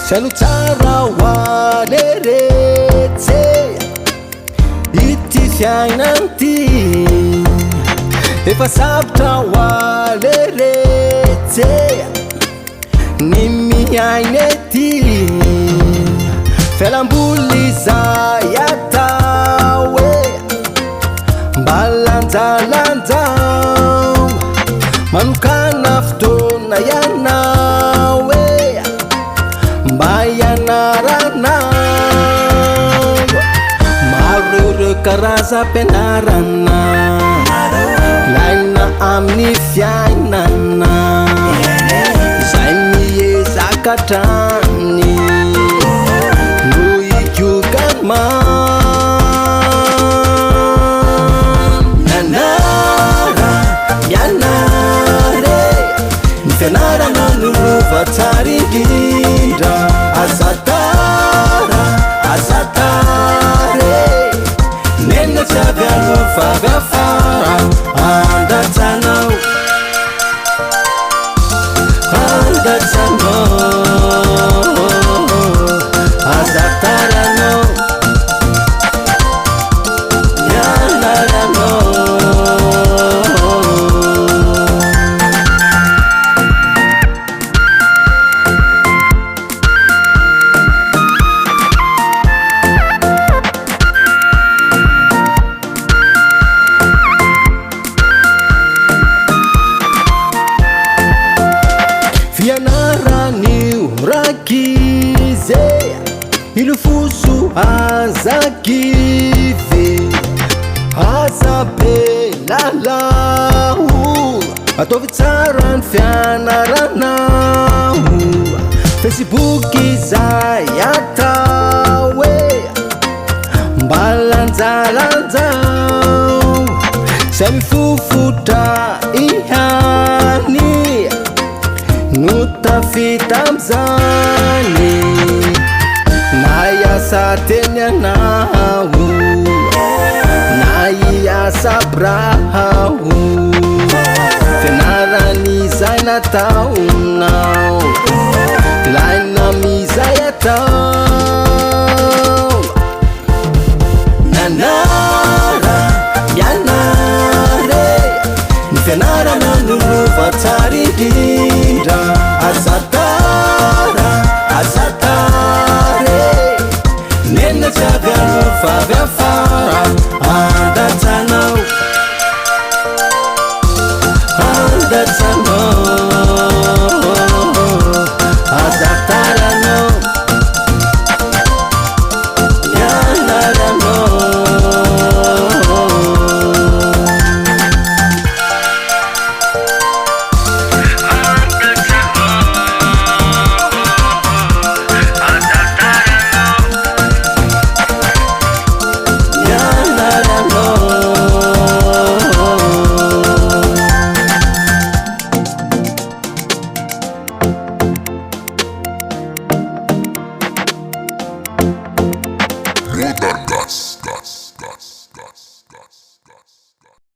Saino tsara hoa leretsy ity fiainana ity. Efa sarotra hoa leretsy ny miaina ety. Fialamboly izay atao e, mba lanjalanjao. Manokana fotoana ianao e, mba hianaranao. Maro ireo karazam-pianarana ilaina amin'ny fiainana. Izay miezaka hatrany no hikoka Mianara, mianara e, ny fianarana no lova tsara indrindra. Aza tara, aza tara e, nenina tsy avy aloha fa avy afara. Andatsanao, andatsanao, aza tara anao, mianara anao. Fianaran'io rankizy e, ilofoso aza kivy, aza be lalao, ataovy tsara ny fianaranao. Facebook izay atao e, mba lanjalanjao, zay mifofotra ihany no tafita am'zany. Na hiasa teny anao, na hiasa birao, fianaran'izay nataonao, ilaina am'izay atao. Mianara, mianara e, ny fianarana no lova tsara indrindra.